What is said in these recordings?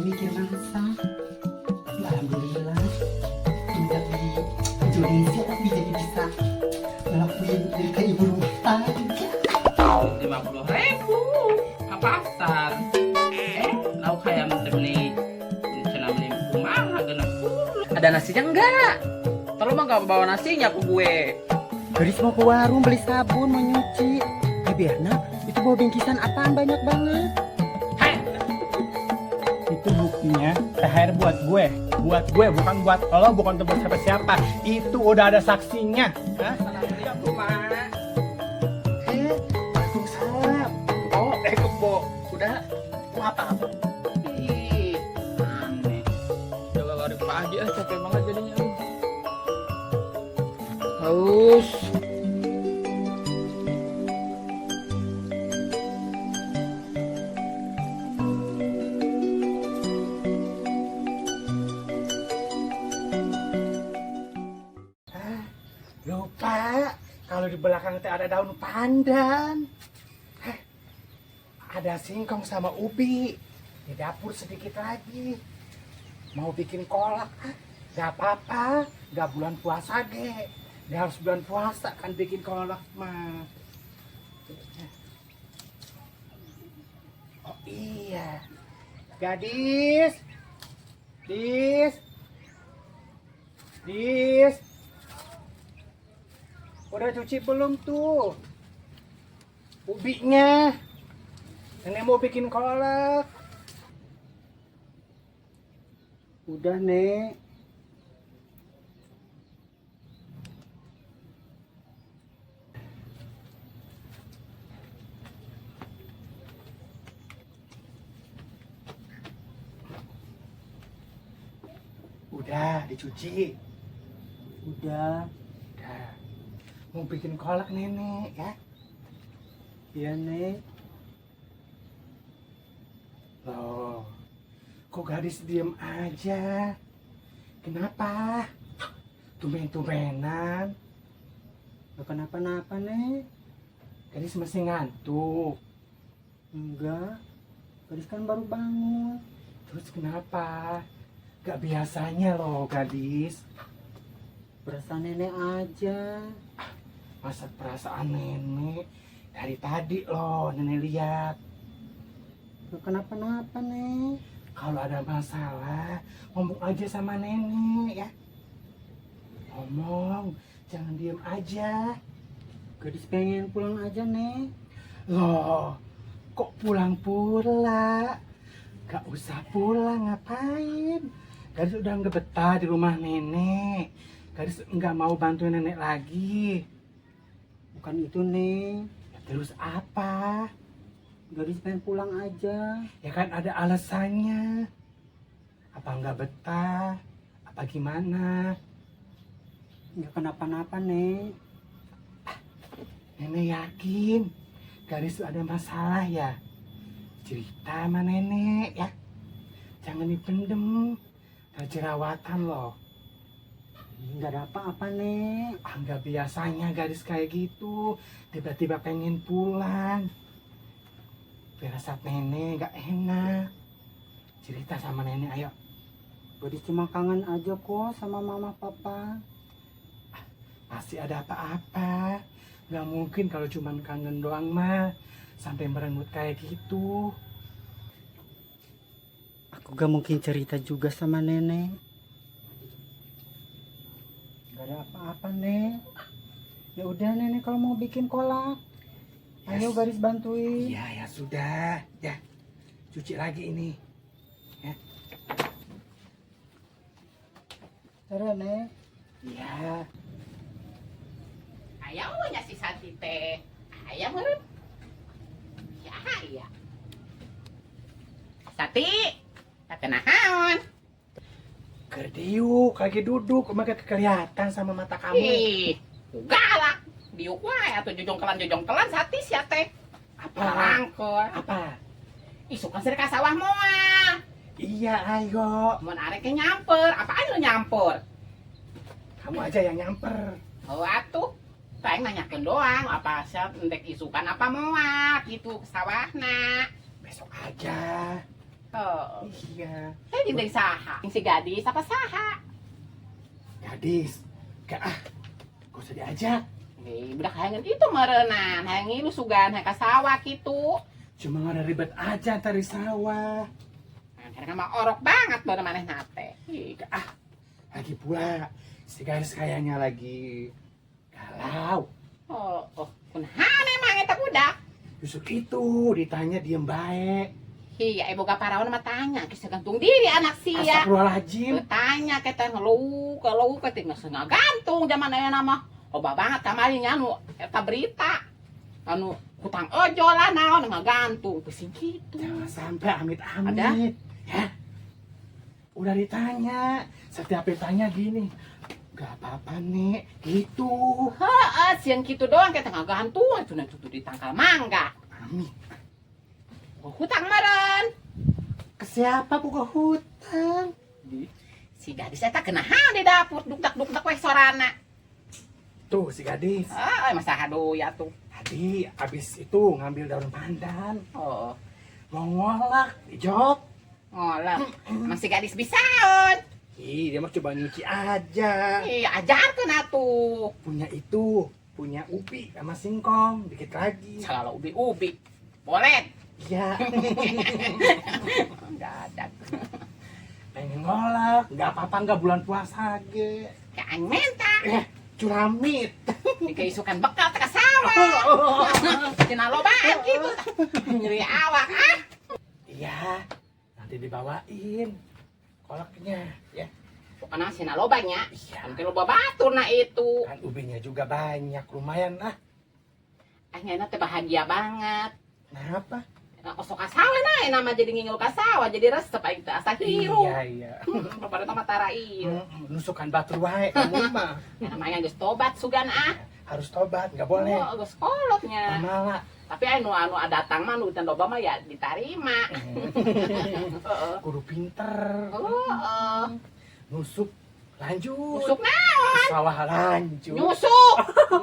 Mikir masak. Tapi alhamdulillah tinggal di Indonesia tapi jadi bisa ngelakuin jadi kayak ibu rumah tangga. 50.000 ke pasar. Lauk hayam teh beli cenah beli kumaha 60. Ada nasinya enggak? Tolong mah gak bawa nasinya ke gue. Gadis mau ke warung beli sabun, mau nyuci. Eh Berna, itu bawa bingkisan apaan banyak banget? Hai, Itu buktinya THR buat gue. Buat gue, bukan buat lo, bukan untuk siapa-siapa. Itu udah ada saksinya. Hah? Assalamualaikum, Mak. Eh, waalaikumsalam. Oh, kebo. Udah, mau apa? Ih, aneh. Udah lari pagi ah, capek banget jadinya. Haus. Lupa, kalau di belakang teh ada daun pandan. Heh, ada singkong sama ubi. Di dapur sedikit lagi. Mau bikin kolak, ah, gak apa-apa. Gak bulan puasa ge. Gak harus bulan puasa kan bikin kolak mah. Oh iya. Gadis. Dis. Dis. Udah cuci belum tuh? Ubinya. Nenek mau bikin kolak. Udah, Nek. Udah dicuci. Udah. Udah. Mau bikin kolak nenek ya. Iya, Nek. Loh, kok gadis diem aja? Kenapa? Tumben-tumbenan. Gak kenapa-napa, Nek. Gadis masih ngantuk. Enggak. Gadis kan baru bangun. Terus kenapa? Gak biasanya loh gadis. Perasaan nenek aja. Masa perasaan nenek dari tadi loh nenek lihat. Gak kenapa-napa, Nek. Kalau ada masalah ngomong aja sama nenek ya. Ngomong, jangan diem aja. Gadis pengen pulang aja, Nek. Loh, kok pulang pula? Gak usah pulang, ngapain? Gadis udah nggak betah di rumah nenek. Gadis nggak mau bantuin nenek lagi. Bukan itu, Nek. Ya, terus apa? Gadis pengen pulang aja. Ya kan ada alasannya. Apa nggak betah? Apa gimana? Gak kenapa-napa, Nek. Nenek yakin gadis ada masalah ya. Cerita sama nenek ya. Jangan dipendem. Ntar jerawatan loh. Nggak ada apa-apa, Nek. Ah, nggak biasanya gadis kayak gitu. Tiba-tiba pengen pulang. Firasat nenek nggak enak. Cerita sama nenek ayo. Gadis cuma kangen aja kok sama mama papa. Pasti ada apa-apa. Nggak mungkin kalau cuman kangen doang mah. Sampai merenggut kayak gitu. Aku gak mungkin cerita juga sama nenek. Gak ada apa-apa, Nek. Ya udah nenek kalau mau bikin kolak. Ayo Yes. gadis bantuin. Iya ya sudah. Ya. Cuci lagi ini. Ya. Cara, Nek. Iya. Ayam nya si Santi teh. Ayam meureun. Ya, iya. Santi, tak naon. Keur diuk lagi duduk, emang gak kelihatan sama mata kamu. Ih, galak. Diuk wae atuh jojongkelan-jojongkelan Santi sia teh. Apa? Langkor. Apa? Isukan seri ka sawah moal. Iya, ayo. Mun arek ge nyamper, apaan lu nyamper? Kamu aja yang nyamper. Oh atuh. Tah nanyakeun doang, apa sia endek isukan apa moal gitu ke sawahna. Besok aja. Oh. Iya. Eh jeung deui saha? Jeung si gadis apa saha? Gadis. Gak ah. Gak usah diajak. Eh, budak hayangan itu meureunan, hayang ngilu sugan, hayang ka sawah kitu. Cuma nggak ada ribet aja ntar di sawah. Nah, karena mah orok banget baru manehna teh. Ih, Gak ah. Lagi pula si gadis kayaknya lagi galau. Oh, oh, kunaon emang eta budak? Justru itu ditanya diem baik. Iya, boga parawan mah tanya, geus gantung diri anak sia. Astagfirullahaladzim. Tanya kita ngeluh, kalau ke geus ngagantung zaman ayeuna mah. Loba banget kamari nya anu eta berita. Anu hutang ojol lah naon ngagantung pusing kitu. Jangan sampai amit-amit. Ada? Ya. Udah ditanya. Setiap ditanya gini. Gak apa-apa nih. Gitu. Heeh, sieun kitu doang kita ngagantung cenah tuh di tangkal mangga. Amit. Oh, hutang meureun. Ke siapa buka hutang? Si gadis eta kenahan di dapur dukdak-dukdak we sorana. Tuh si gadis. Heeh, masa aduh ya tuh. Tadi abis itu ngambil daun pandan. Oh, Mau ngolak di jok. ngolak. Emang si gadis bisaon. Ih, dia mah coba nyuci aja. Ih, ajarkeun atuh. Punya itu, punya ubi sama singkong, dikit lagi. Selalu ubi-ubi. Boleh. Iya. Enggak ada. Pengen ngolak, nggak apa-apa nggak bulan puasa ge. Kayak aing menta. Curamit. Dikeisukan bekal teh ka sawah. Cenah lobaan kitu. Nyeri awak ah. Iya, nanti dibawain kolaknya ya. Pokoknya cenah loba nya. Iya. Nanti loba batur na itu. Kan ubinya juga banyak, lumayan lah. Aing teh bahagia banget. Kenapa? Nah, osok ka sawah na nama jadi ngingul ka sawah jadi resep aing teh asa hirup. Iya, iya. Pada mah tara ieu. Nusukan batur wae kamu mah. Ya namanya geus tobat sugan ah. Harus tobat, nggak boleh. Oh, geus kolotnya. Pamala. Tapi anu anu datang mah nu teu loba mah ya ditarima. Heeh. Kudu pinter. Heeh. Nusuk lanjut. Nusuk naon? Sawah lanjut. Nyusuk.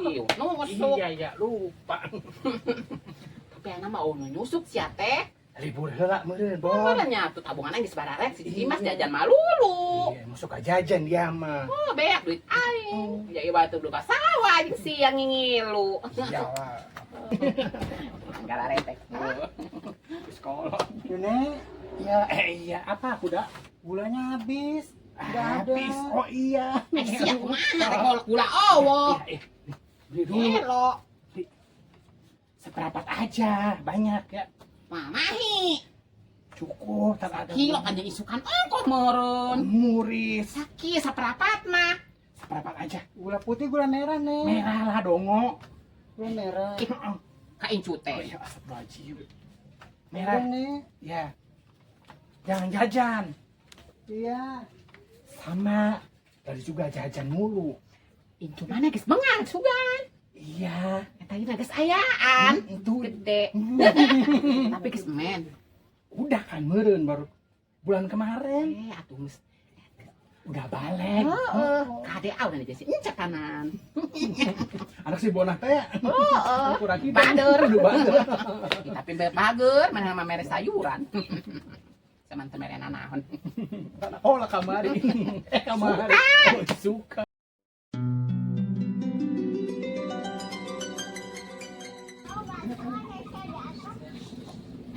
Ieu, nusuk. Iya, iya, lupa. Tapi ayeuna mah oh nu nyusuk sia teh. Libur heula meureun, Bon. Meureun nya tuh tabungan geus bararek si Dimas jajan malulu. Iya, masuk aja jajan dia mah. Oh, beak duit aing. Ya ieu batu ka sawah jeung siang ngingilu. Iyalah. Enggak retek. Di sekolah. Nek, Iya, iya, apa kuda? Gulanya habis. Nggak ada. Habis. Oh iya. Eh sia kumaha rek ngolok gula owo. Iya, beli dulu. Gelo. Seperempat aja, banyak ya. Mamahi. Cukup, tak ada. Kilo kan jeung isukan ongkoh meureun. Muris. Saki saperapat mah. Seperempat aja. Gula putih, gula merah, Nek. Merah lah dongo. Gula merah. Ih, ka incu Oh teh. iya, astagfirullahaladzim. Merah. Nek. Ya. Jangan jajan. Iya. Sama. Tadi juga jajan mulu. Incu mana geus bengang sugan. Iya. Eta ieu geus ayaan. Itu Gede. Tapi geus men. udah kan meureun baru bulan kemarin. Atuh geus. Udah balik. Heeh. Kade aw dan si encek kanan. Anak si Bonah teh. Heeh. Kurang hidup. Bader. Udah bader. Tapi bager mana mah mere sayuran. Saman teu mere nanaon. Oh lah kamari. Kamari. Oh, suka.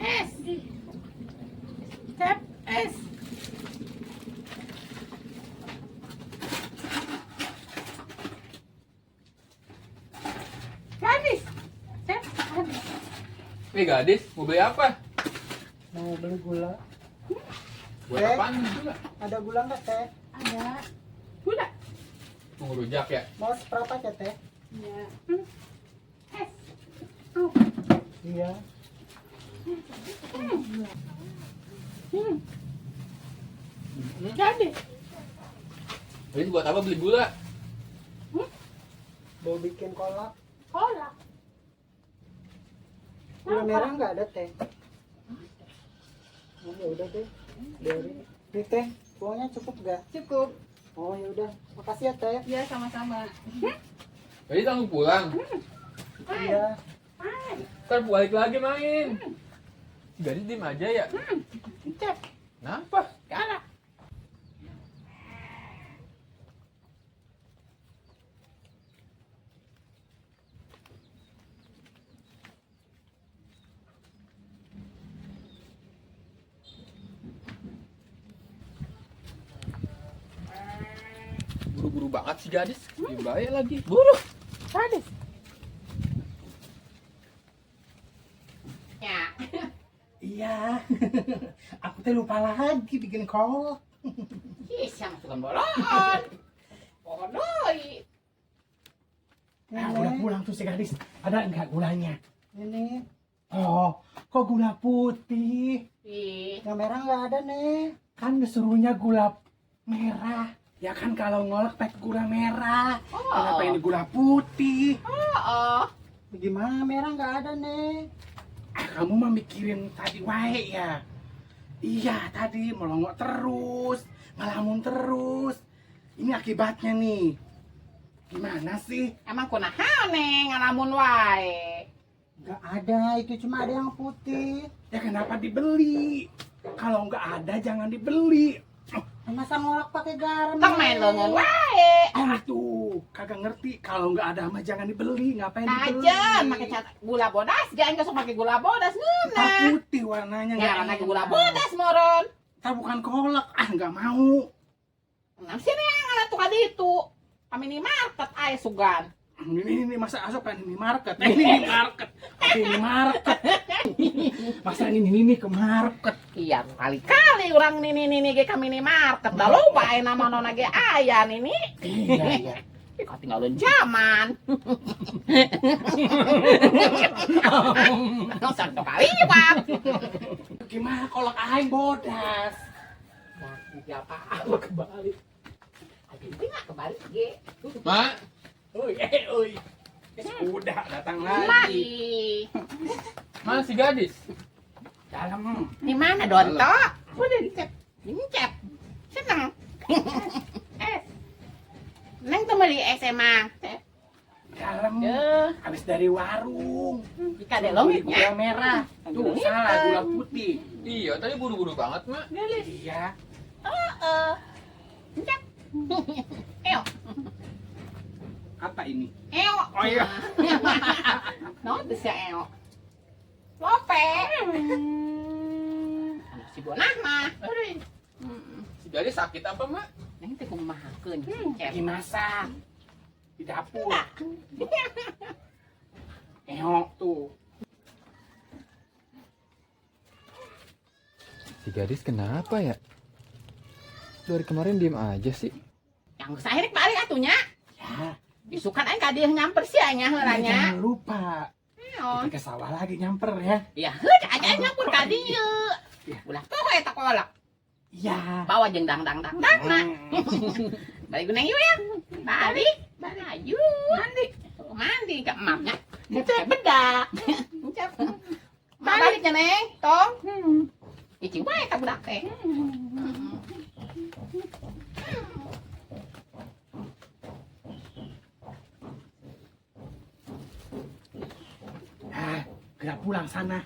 Es. Cep, es. Gadis. Cep, gadis. Wih gadis, mau beli apa? Mau beli gula. Buat Teh. apaan gula? Ada gula nggak, Teh? Ada. Gula. Mau ngerujak ya? Mau seperempat ya, Teh? Iya. Es. Iya. Gadis. Gadis buat apa beli gula? Mau bikin kolak. Kolak. Gula merah nggak ada, Teh? Oh, ya udah deh. Biarin. Nih, Teh, uangnya cukup nggak? Cukup. Oh, ya udah. Makasih ya, Teh. Ya, sama-sama. Gadis langsung pulang. Iya. Ntar balik lagi main. Si gadis diem aja ya? Encep. Kenapa? Galak. Buru-buru banget si gadis. Dibayar lagi. Buru. Gadis. Ya. Iya. Aku teh lupa lagi bikin kolak. Ih, siang suka bolon. Pohon doi. Nah, udah pulang tuh si gadis. Ada enggak gulanya? Ini Oh, kok gula putih? Ih, yang merah nggak ada nih. Kan disuruhnya gula merah. Ya kan kalau ngolek pakai gula merah. Oh. Kenapa ini gula putih? Oh, oh. Gimana merah nggak ada nih? Ah, kamu mah mikirin tadi wae ya. Iya, tadi melongok terus, ngelamun terus. Ini akibatnya nih. Gimana sih? Emang kunaon nih ngalamun wae. Nggak ada, itu cuma ada yang putih. Ya kenapa dibeli? Kalau nggak ada jangan dibeli. Masa ngolak pakai garam? Tong main leungeun wae. Ah tuh, kagak ngerti. Kalau nggak ada mah jangan dibeli. Ngapain dibeli? Tajen make cat gula bodas, jangan sok make gula bodas Ntar ngeunah. putih warnanya nggak Ngaran lagi enak. gula bodas moron. Ntar bukan kolak. Ah nggak mau. Nah, sini yang atuh ka ditu. Ka minimarket aya sugan. Ini masa asok pengen minimarket. Ini minimarket. Minimarket. Masa ini ke market. Iya, kali-kali urang nini nini ge ka minimarket. Da loba aya nama nona ge aya nini. Iya, iya. Ih, ketinggalan zaman. Nggak usah kali Pak. Gimana kolak aing bodas? Nah, ya apa kebalik. Aduh, ini nggak kebalik ge. Mak, Oi, oi. Sudah datang lagi. Mari. mana si gadis? Dalam. Di mana Donto? Udah dicep. Dicep. Seneng. Neng tuh beli es emang. Dalam. Duh, Habis dari warung. jika ada Beli longitnya. gula merah. Tuh, salah gula putih. Iya, tadi buru-buru banget, Mak. Gelis. Iya. Heeh. Encep. Eo. Apa ini? Eo. Oh iya. No, bisa eo. Lope. Anu si Bonah mah. Si gadis sakit apa, Mak? Neng teh kumahakeun Cep. Lagi masak. Di dapur. Eok tuh. Si gadis kenapa ya? Dari kemarin diem aja sih. Yang geus akhirnya balik atunya. Ya, Isukan aing ka dieu nyamper sia nya heula nya. jangan lupa. Naon? Kita ke sawah lagi nyamper ya. Ya heuh aja aing nyampur ka dieu. Ya. Ulah poho eta kolak. Iya. Bawa jeung dang dang dang dang na. Balik guneng yuk ya. Balik. Balik ayo. Mandi. Mandi ke emaknya. Encep bedak. Encep. Balik nya Neng, tong. Icing wae ka budak teh. Ah, gerak pulang sana.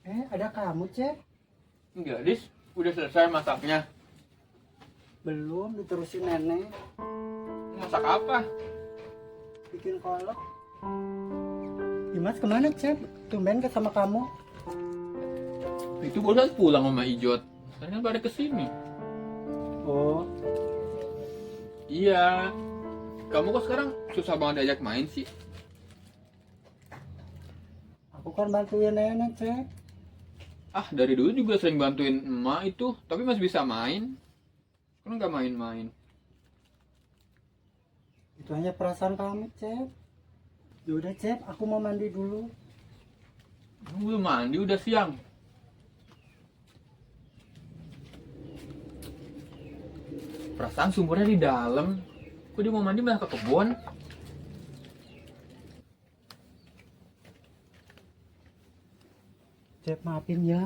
Ada kamu, Cep? Gadis, udah selesai masaknya. Belum diterusin nenek. Masak apa? Bikin kolak. Dimas kemana, Cep? Tumben ke sama kamu. Itu barusan pulang sama Ijot. Sekarang kan pada kesini. Oh, Iya. Kamu kok sekarang susah banget diajak main sih? aku kan bantuin nenek, Cep. Ah, dari dulu juga sering bantuin emak itu, tapi masih bisa main. Sekarang nggak main-main. Itu hanya perasaan kamu, Cep. Yaudah, Cep, aku mau mandi dulu. Kamu belum mandi udah siang. Perasaan sumurnya di dalam. Kok dia mau mandi malah ke kebun? Cep, maafin ya.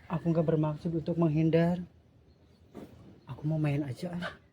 Aku nggak bermaksud untuk menghindar. Aku mau main aja. Ah.